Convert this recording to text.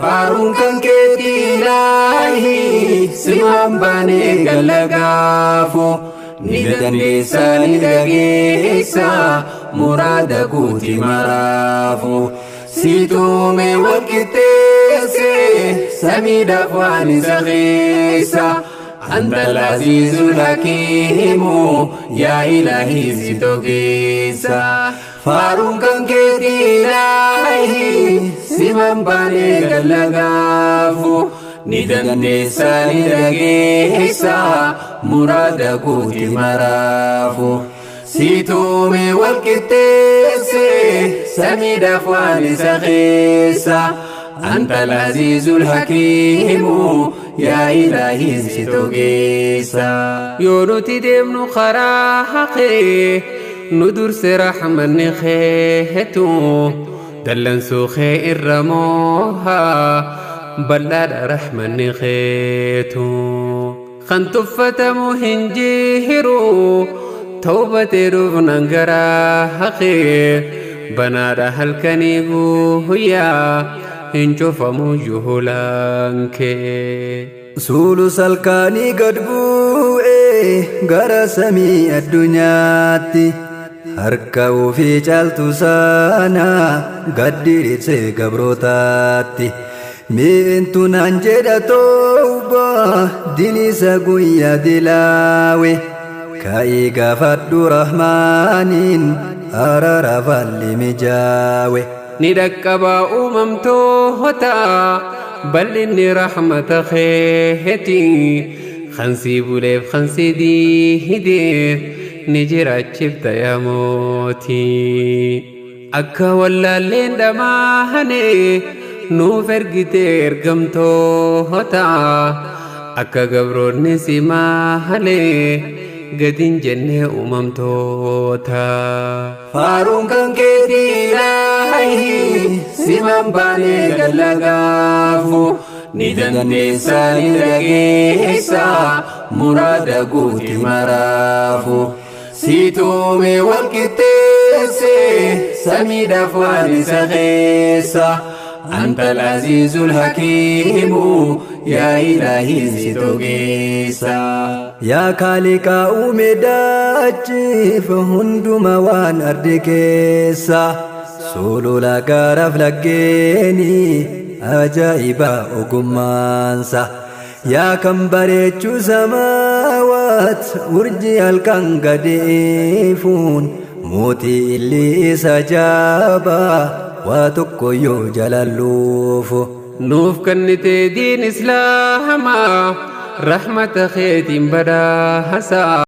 Faaruun kan keetii ilaahi simaan baanee gallagaafu ni dandeessa ni dhageessa muraada guuti maraafu situume walqixxeesse samiidhaaf waan isa keessa أنت العزيز الحكيم يا إلهي ستوكيسا فارون كان كيتي إلهي سمن باني قلقافو ندنديسا ندقيسا مراد قوتي مرافو سيتومي والكتيسي سميد أفواني سخيسا أنت العزيز الحكيم يا إلهي ستوكيسا يونتي دمن خراحقي ندر سرح من خيهتو دلن سوخي الرموها بلاد رحمن خيتو خنتفة مهنجيهرو توبة رفنا قراحقي بنادى هلكني يا هنجوف موجهولانكي Suulu salkaanii gad bu'ee gara samii addunyaatti harka ofii caaltu sana gad diriirsee gabrootaatti. Miintu naan jedha tooba dinisa guyyaa dilaawe ka'ii gaafadhu rahmaaniin araara falli mijaawe. Ni dhaqqabaa uumamtoota bal'inni rahmata keetii kansii buleef kansii diideef ni jiraachifta yaa mootii. Akka wallaalleen dhamaahane nuuf ergite ergamtoota akka gabroonni si maalee gadin jennee uumamtoota. Faaruun kan keetii ilaahi simaan baanee gallagaafu ni dandeessa ni dhageessa muraada guuti maraafu situume walqixxeesse samiidhaaf waan isa keessa أنت العزيز الحكيم يا إلهي ستوكيسا Yaa kaaliqaa uume daachiif hunduma waan ardi keessa sulula gaaraaf laggeeni ajaa'iba ogummaansa. Yaa kan bareechuu samaawaat urjii halkan gadeefuun mootii illi isa jaabaa waa tokko yoo jalalluufu. Nuuf kennite diin islaamaa rahmata keetiin badhaasaa.